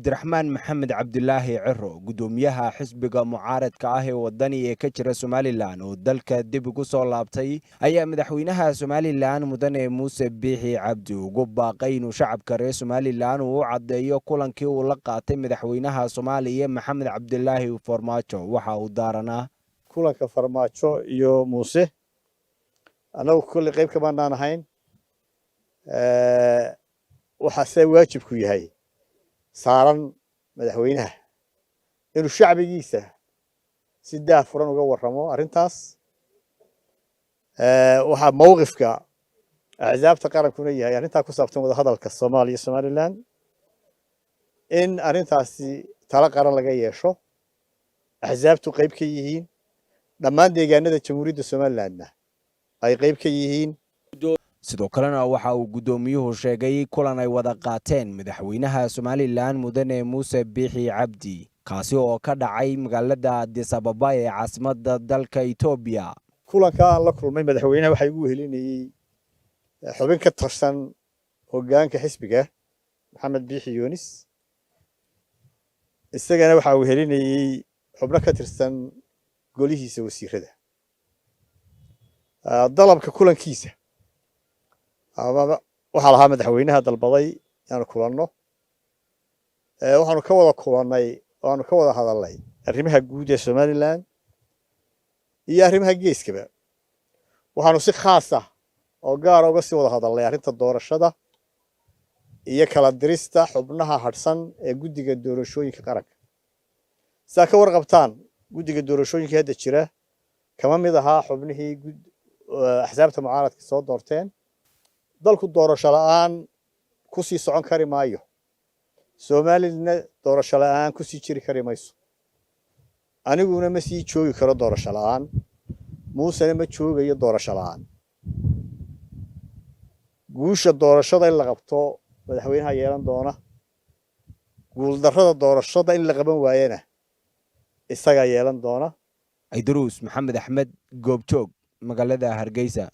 Cabdiraxmaan Maxamed Cabdilaahi Ciro, gudoomiyaha xisbiga mucaaradka ah ee Wadani ee ka jira Somalilan oo dalka dib ugu soo laabtay, ayaa madaxweynaha Somalilan Mudane Muuse Biixi Cabdi ugu baaqay inuu shacabka reer Somalilan uu u caddeeyo kulankii uu la qaatay madaxweynaha Soomaaliya Maxamed Cabdilaahi Farmaajo waxa uu daaranaa. Kulanka Farmaajo iyo Muuse annagu kolley qayb kamaanaan ahayn. Waxaa see waajibku yahay saaran madaxweynaha inuu shacbigiisa si daah furan uga warramo arrintaas. Waxaa mowqifka axsaabta qarankuna yahay arrintaa ku saabsan wadahadalka Soomaaliya Somaliland in arrintaasi talo qaran laga yeesho, axsaabtu qayb ka yihiin, dhammaan deegaanada Jamhuuriyadda Somalilandna ay qayb ka yihiin. Sidoo kalena waxa uu guddoomiyuhu sheegay kulan ay wada qaateen madaxweynaha Somalilan Mudane Muuse Biixi Cabdi, kaasi oo ka dhacay magaalada Addis Ababa ee caasimadda dalka Etoobiya. Kulanka aan la kulmay madaxweynaha waxaa igu wehelinayey xubin ka tirsan hoggaanka xisbiga, Maxamed Biixi Yunis. Isagana waxaa wehelinayey xubno ka tirsan golihiisa wasiirada. Dalabka kulankiisa ama waxaa lahaa madaxweynaha dalbaday inaanu kulanno. Waxaanu ka wada kulannay oo aanu ka wada hadalnay arrimaha guud ee Somaliland iyo arrimaha geeskaba. Waxaanu si khaas ah oo gaara uga sii wada hadalnay arrinta doorashada iyo kala dirista xubnaha hadhsan ee guddiga doorashooyinka qaranka. Sidaa ka warqabtaan, guddiga doorashooyinka hadda jira kama mid ahaa xubnihii axsaabta mucaaradka soo doorteen. Dalku doorasho la'aan kusii socon kari maayo, Soomaalina doorasho la'aan kusii jiri kari mayso. Aniguna ma sii joogi karo doorasho la'aan, Muusena ma joogayo doorasho la'aan. Guusha doorashada in la qabto madaxweynaha yeelan doona, guuldarrada doorashada in la qaban waayana isagaa yeelan doona. Aydaruus Maxamed Axmed, Goobjoog, magaalada Hargeysa.